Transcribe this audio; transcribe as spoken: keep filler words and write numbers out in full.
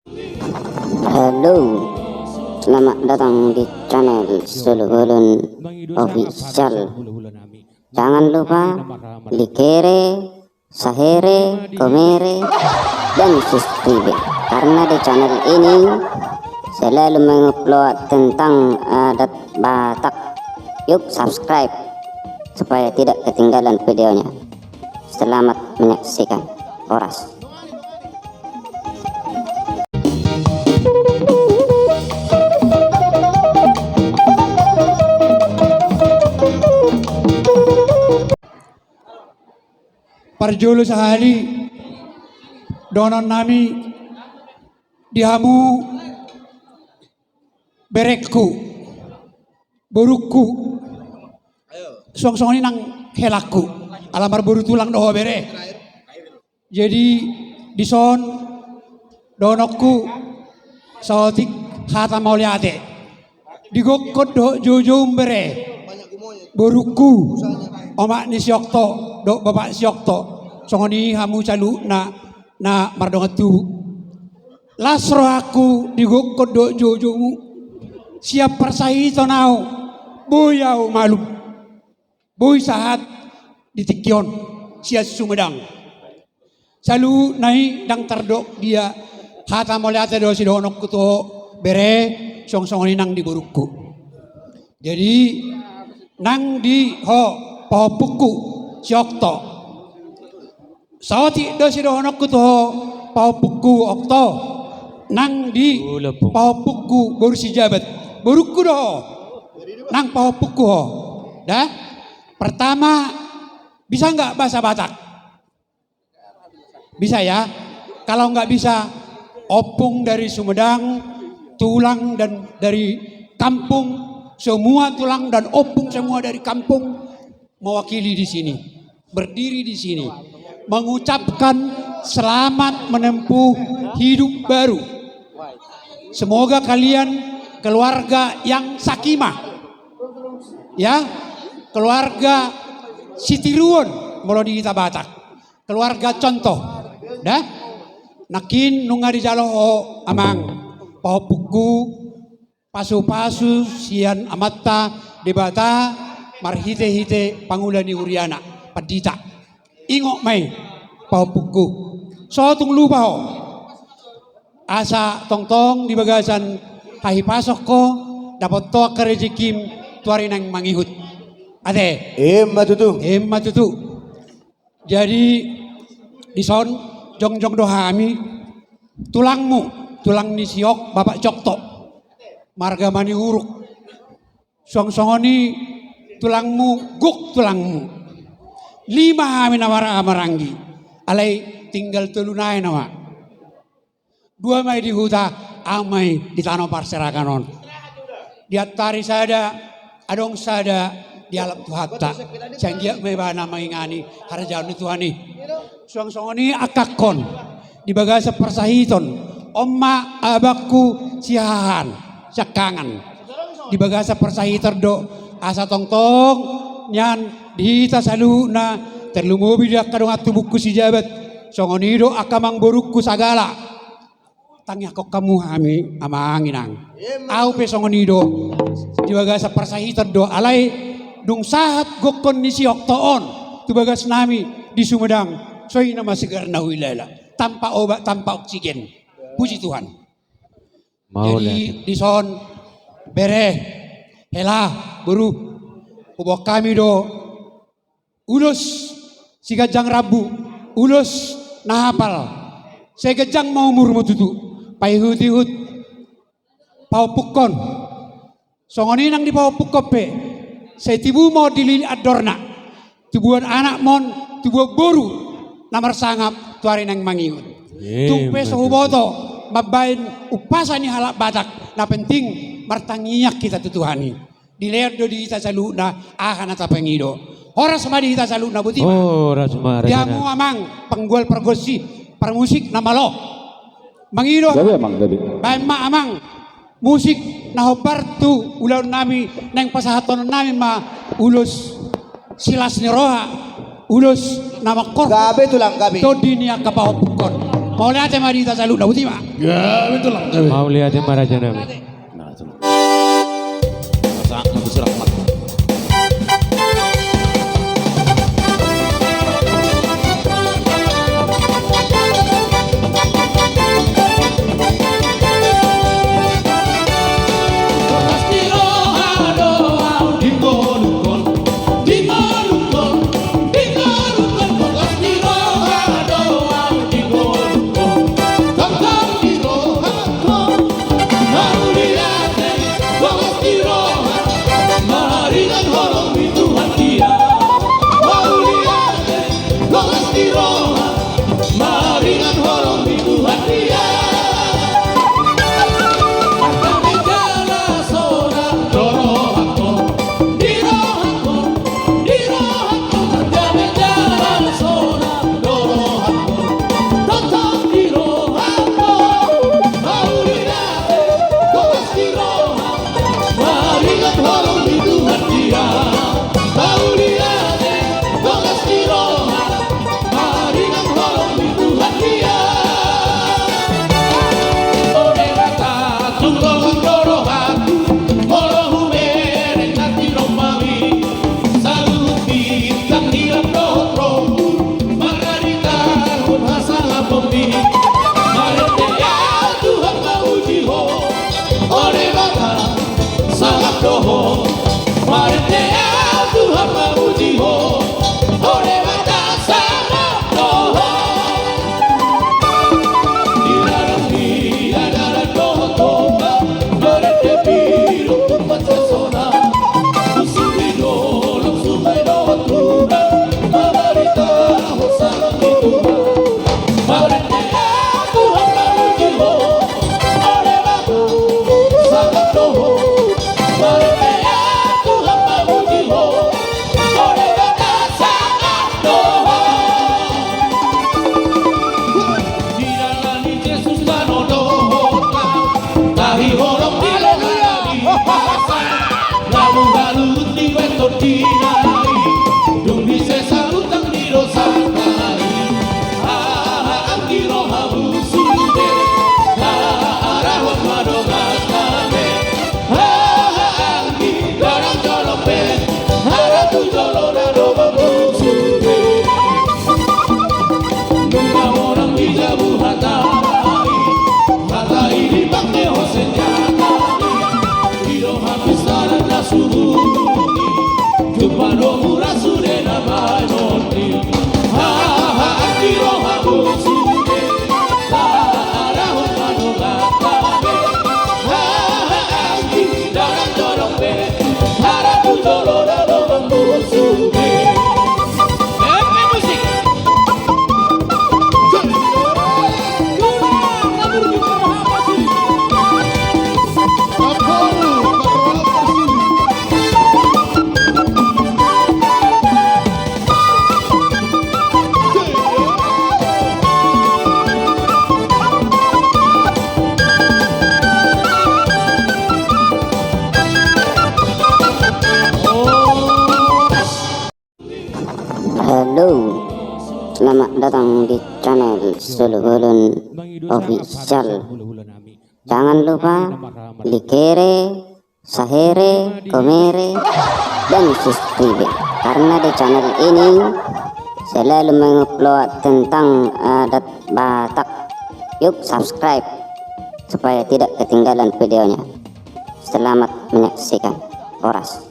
Halo, selamat datang di channel Solo Bolon Official. Jangan lupa like, share, komen, dan subscribe. Karena di channel ini selalu mengupload tentang adat Batak. Yuk subscribe supaya tidak ketinggalan videonya. Selamat menyaksikan. Horas. Parjolo sahali dohonon nami di hamu berengku, borungku, suang songon i nang helangku, ala marboru tulang do ho bere. Jadi dison dohononku saotik hata mauliate. Digokkon dohot joujoum bere, borungku, omak ni si Okto dohot bapak ni si Okto, songon i hamu saluhutna na mardongan tubu. Las rohangku digokkon dohot joujoumu. Sian parsahiton ahu, boi ahu malum, boi sahat di tingki on sian Sumedang. Saluhutna i ndang tardok dia hata mauliate do sidohononku tu ho bere, suang songon i nang di borungku. Jadi nang di ho pahompungku si Okto, saotik do sidohononku tu ho pahompungku Okto, nang di pahompungku boru si Jabat, borungku do ho, nang pahompungku ho. Dah, pertama, bisa nggak bahasa Batak? Bisa ya? Kalau nggak bisa, ompung dari Sumedang, tulang dan dari kampung, semua tulang dan ompung semua dari kampung mewakili di sini, berdiri di sini, mengucapkan selamat menempuh hidup baru. Semoga kalian keluarga yang sakinah, ya, keluarga sitiruon molo di hita Batak. Keluarga contoh. Dah, nangkin nunga dijalo ho amang, pahompungku, pasupasu sian Amanta Debata marhitehite pangula ni huriana, pandita. Ingot ma i, pahompungku, so tung lupa ho. Asa tongtong di bagasan hahipason ho, dapot ho angka rejekim tu ari naeng mangihut. Ate. Emma tutu. Emma tutu. Jadi dison jongjong do hami, tulangmu, tulang ni si Okto, bapak si Okto, marga Manihuruk. Suang songon i tulangmu, gok tulangmu. Lima hami na marhaha maranggi, alai tinggal tolu nai nama. Dua ma i di huta, ahu ma i di tano parserahan on. Di antari sada, adong sada di alam Tuhanta. Sai anggiat ma ibana mangingani harajaon ni Tuhan i. Suang songon i angkangkon, di bagasan parsahiton, on ma abangku sihahaan, siangkangan. Di bagasan parsahiton do, asa tongtong nian di hita saluhutna, tarlumobi di angka dongan tubungku si Jabat, songon i do angka amangborungku sagala. Tangiangkon hamu hami amang inang. Ahu pe songon i do, di bagasan parsahiton do, alai dung sahat gokkon ni si Okto on tu bagas nami di Sumedang, songon i nama segar na huilala, tanpa obat, tanpa oksigen. Puji Tuhan. Jadi dison, bere, hela, boru, huboan hami do ulos siganjang rambu, ulos na hapal. Sai ganjang ma umurmu tutu, paihutihut pahompungkon. Songon i nang di pahompungkon pe, sai tibu ma on di lilik andorna, tubuan anak ma on, tubuan boru na marsangap tu ari naeng mangihut. Tung pe so huboto mambaen umpasa ni halak Batak, na penting martangiang hita tu Tuhan i. Dilehon do di hita saluhutna aha na tapangido. Horas ma di hita saluhutna, boti ma. Horas ma. Di hamu amang panggual pargonsi, parmusik na malo. Mangido. Baen ma amang musik na hombar tu ulaon nami, naeng pasahathon nami ma ulos silas ni roha, ulos na mangkorhon tondi ni angka pahompungkon. Mauliate ma di hita saluhutna, boti ma. Ya, betul lah. Mauliate ma raja nami. Nah, itu. Masa, masa surat mata. Halo, selamat datang di channel Solo Bolon Official. Jangan lupa like, share, komen, dan subscribe. Karena di channel ini selalu mengupload tentang adat Batak. Yuk subscribe supaya tidak ketinggalan videonya. Selamat menyaksikan. Horas.